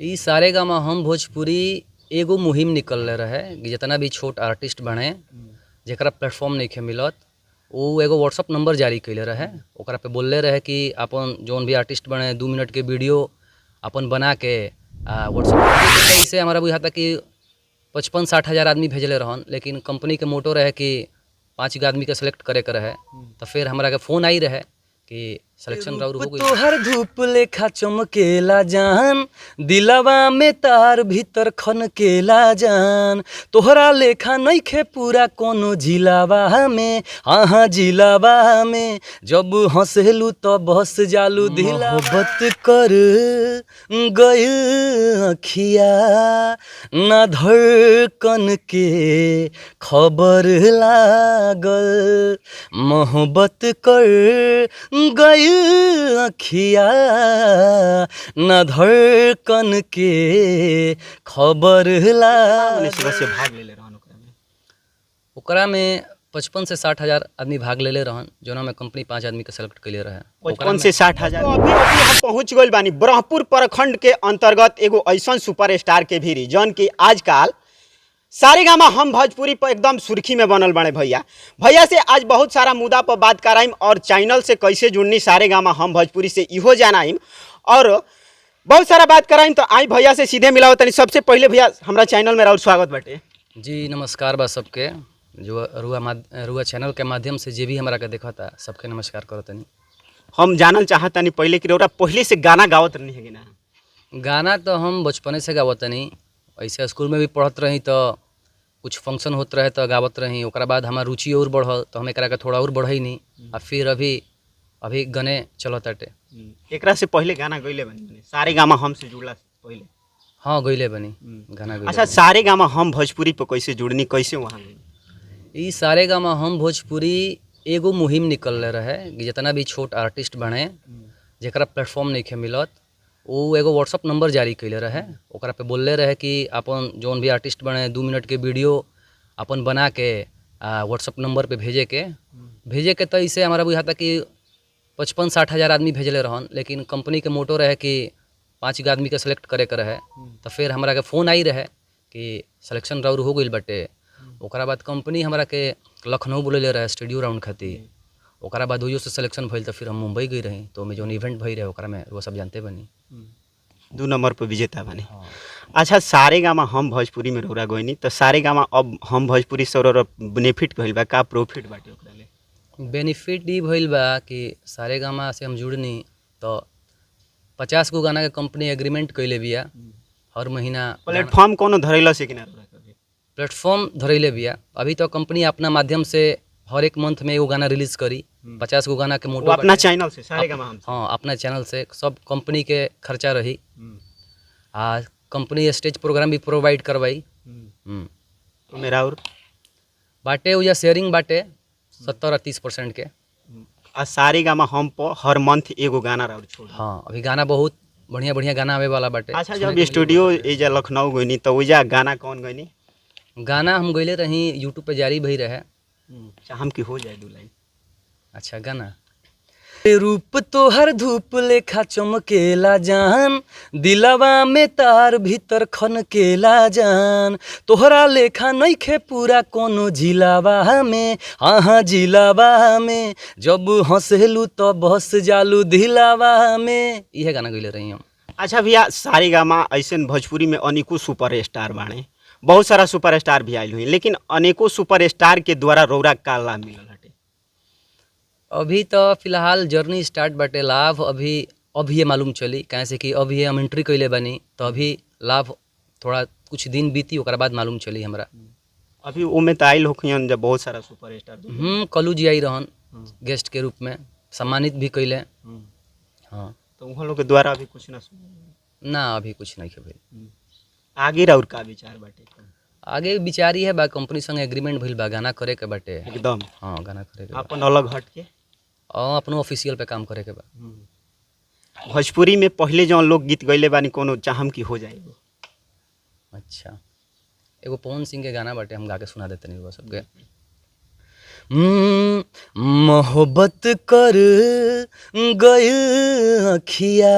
इ सारेगामा हम भोजपुरी एगो मुहिम निकलले रहे कि जितना भी छोट आर्टिस्ट बने जेकरा प्लेटफॉर्म नइखे मिलत, उ एगो व्हाट्सअप नंबर जारी कइले रहे। ओकरा पे बोलले रहे कि अपन जौन भी आर्टिस्ट बने 2 मिनट के वीडियो अपन बना के व्हाट्सअप। ऐसे हमारा बुझाता कि 55-60 हज़ार आदमी भेजले रहन, लेकिन कंपनी के मोटो रहे कि 5 गो आदमी के सेलेक्ट करे के रहे। तो फिर हमरा के फोन आई रहे कि सिलेक्शन राउर हो गई। तोहर धूप लेखा चमकेला जान, दिलवा में तार भीतर खनकेला जान, तोहरा लेखा नइखे पूरा कोनो जिलावा में, हाँ हाँ जिलावा में, जब हंसेलू तो बस जालू दिला। मोहब्बत कर गइल अखिया ना धड़कन के खबर लागल, मोहब्बत कर गइल अखिया ना धड़कन के खबर लागल। सदस्य भाग लेले रहन ओकरा में? ओकरा में 55 से 60 हज़ार आदमी भाग लेले रहन, जोना में कंपनी 5 आदमी के सेलेक्ट कइले रहे। 55 से 60 हज़ार। तो अभी अभी हम पहुंच गइल बानी ब्रह्मपुर प्रखंड के अंतर्गत एगो ऐसन सुपरस्टार के भीरी जौन की आजकल सारेगामा हम भोजपुरी पर एकदम सुर्खी में बनल बने भैया। भैया से आज बहुत सारा मुद्दा पर बात कराइम और चैनल से कैसे जुड़नी सारेगामा हम भोजपुरी से इहो जानाइम और बहुत सारा बात कराइम। तो आई भैया से सीधे मिलाओ तनी। सबसे पहले भैया हमरा चैनल में और स्वागत बाटे। जी नमस्कार बा सबके, जो रुआ चैनल के माध्यम से जे भी हमरा के देखता सबके नमस्कार करतनी। हम जानल चाहतनी पहले कि रउरा पहले से गाना गावत रहनी है कि ना? गाना तो हम बचपने से गावतनी, ऐसे स्कूल में भी पढ़त रही तो कुछ फंक्शन होत रहे तो गावत रही। ओकरा बाद हमार रुचि और बढ़ल तो हम एकरा के थोड़ा और बढ़ई नहीं, आ फिर अभी अभी गने चलत ताटे। एकरा से पहले गाना गइले बनी सारेगामा हम से जुड़ला से पहले? हाँ गइले बनी गाना गइले। अच्छा, सारेगामा हम भोजपुरी पर कैसे जुड़नी, कैसे वहाँ गइली? इ सारेगामा हम भोजपुरी एगो मुहिम निकलले रहे कि जितना भी छोट आर्टिस्ट बने जेकरा प्लेटफॉर्म नइखे मिलत, उ एगो व्हाट्सअप नंबर जारी कइले रहे। ओकरा पे बोलले रहे कि अपन जौन भी आर्टिस्ट बने 2 मिनट के वीडियो अपन बना के व्हाट्सअप नंबर पे भेजे के। तो ऐसे हमारा बुझाता कि 55-60 हज़ार आदमी भेजले रहन, लेकिन कंपनी के मोटो रहे कि 5 गो आदमी के सेलेक्ट करे के रहे। तो फिर हमरा के फोन आई रहे कि सिलेक्शन राउर हो गइल बाटे। ओकरा बाद कंपनी हमरा के लखनऊ बोलले रहे स्टूडियो राउंड खातिर। ओकरा बाद ओइयो से सिलेक्शन भइल तो फिर हम मुंबई गई रही, तो ओमे जौन इवेंट भइल रहे ओकरा में वो सब जानते बनी। 2 नंबर पर विजेता बनी। हाँ। अच्छा, सारेगामा हम भोजपुरी में रउरा गइनी तो सारेगामा अब हम भोजपुरी से रउरा बेनिफिट भइल बा का प्रॉफिट बाटे ओकरा ले? बेनिफिट ई भइल बा कि सारेगामा से हम जुड़नी तो 50 गो गाना के कंपनी एग्रीमेंट कइले बिया हर महीना। प्लेटफॉर्म कोनो धरैला से कि ना? प्लेटफॉर्म धरैले बिया। अभी तो कंपनी अपना माध्यम से हर एक मंथ में एगो गाना रिलीज करी, 50 गो गाना के मोटो अपना चैनल से सारेगामा हम। हाँ अपना चैनल से सब कंपनी के खर्चा रही, आ कंपनी स्टेज प्रोग्राम भी प्रोवाइड करवाई। तो मेरा और बाटे उजा शेयरिंग बाटे 70 और 30% के। आ सारेगामा हम पर हर मंथ एगो गाना राउर छोड़। हाँ अभी गाना बहुत बढ़िया बढ़िया गाना आवे वाला बाटे। अच्छा, जब स्टूडियो एजा लखनऊ गइनी तो उजा गाना कौन गइनी? गाना हम गइले रही यूट्यूब पे जारी भई रहे। चाहम की हो जाए 2 लाइन। अच्छा गाना। रूप तोहर धूप लेखा चमकेला जान, दिलवा में तार भीतर खनकेला जान, तोहरा लेखा नइखे पूरा कोनो जिलावा में, हाँ हाँ जिलावा में, जब हंसेलू तो बस जालू दिलावा में। इहे गाना गइले रही हम। अच्छा भैया, सारेगामा ऐसे भोजपुरी में अनेकों सुपर स्टार बाणे, बहुत सारा सुपर स्टार भी आयल हुई, लेकिन अनेकों सुपर स्टार के द्वारा रउरा का लाभ मिलल हटे? अभी तो फिलहाल जर्नी स्टार्ट बाटे, लाभ अभी अभी मालूम चली, काहे से कि अभी हम एंट्री कइले बानी तो अभी लाभ थोड़ा कुछ दिन बीती ओकरा बाद मालूम चली हमरा। अभी ओमे तो आयल होखियन जब बहुत सारा सुपर स्टार। कलू जी आई रहन गेस्ट के रूप में, सम्मानित भी कइले। हाँ तो वहाँ लोग के द्वारा अभी कुछ ना सुन ना, अभी कुछ नहीं भइल। आगे राउर का विचार बाटे? आगे विचार है बा कंपनी संग एग्रीमेंट भइल बा, गाना करे के बाटे एकदम। हाँ गाना करे के अपन अलग हट के अपनो ऑफिशियल पे काम करे के बा। भोजपुरी में पहले जौन लोग गीत गइले बानी कोनो चाहम की हो जाए? अच्छा, एगो पवन सिंह के गाना बाटे हम गा के सुना देते नहीं सबके। मोहब्बत कर गइल अखिया,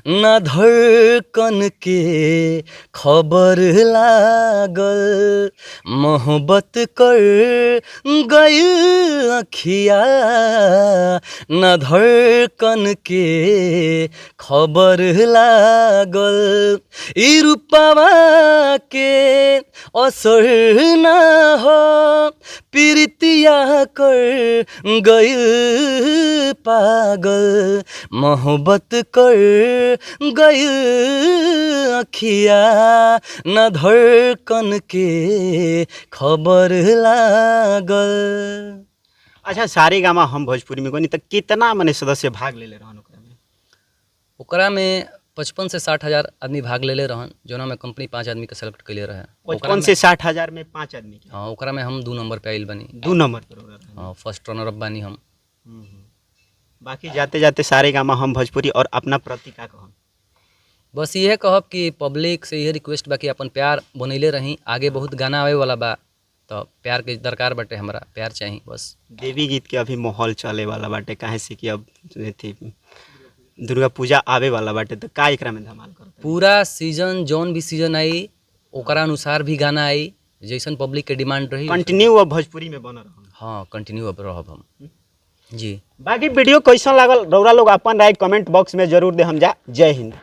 ना धड़कन के खबर लागल। मोहब्बत कर गइल अखिया, ना धड़कन के खबर लागल। ई रूपवा के असर ना हो, प्रीतिया कर गइल पागल। मोहब्बत कर गइल अखिया, न धड़कन के खबर लागल। अच्छा, सारे गामा हम भोजपुरी में गनी त कितना मने सदस्य भाग लेले रहन ओकरा में? ओकरा में 55 से 60 हजार आदमी भाग लेले रहन, जोना में कंपनी पाँच आदमी के सेलेक्ट कैले रहे। ओकरा 55 से 60 हजार में पाँच आदमी के? हाँ, ओकरा में हम 2 नंबर पे आइल बानी। 2 नंबर पर रउरा रहनी। हाँ, फर्स्ट रनर अप बानी हम। बाकी जाते जाते सारे गामा हम भोजपुरी और अपना प्रति का कहम? बस इहे कहब कि पब्लिक से इहे रिक्वेस्ट बा कि अपन प्यार बनैले रही। आगे बहुत गाना आवे वाला बा, तो प्यार के दरकार बाटे, हमरा प्यार चाही बस। देवी गीत के अभी माहौल चले वाला बाटे, काहे से कि अब अथी दुर्गा पूजा आवे वाला बाटे, तो का एकरा में धमाल करते? पूरा सीजन, जौन भी सीजन आई, ओकरा अनुसार भी गाना आई, जैसन पब्लिक के डिमांड रही। कंटिन्यू अब भोजपुरी में बनल रहम? हाँ, कंटिन्यू अब रहब हम जी। बाकी वीडियो कैसन लागल, रउरा लोग अपन राय कमेंट बॉक्स में जरूर दे हम जा। जय हिंद।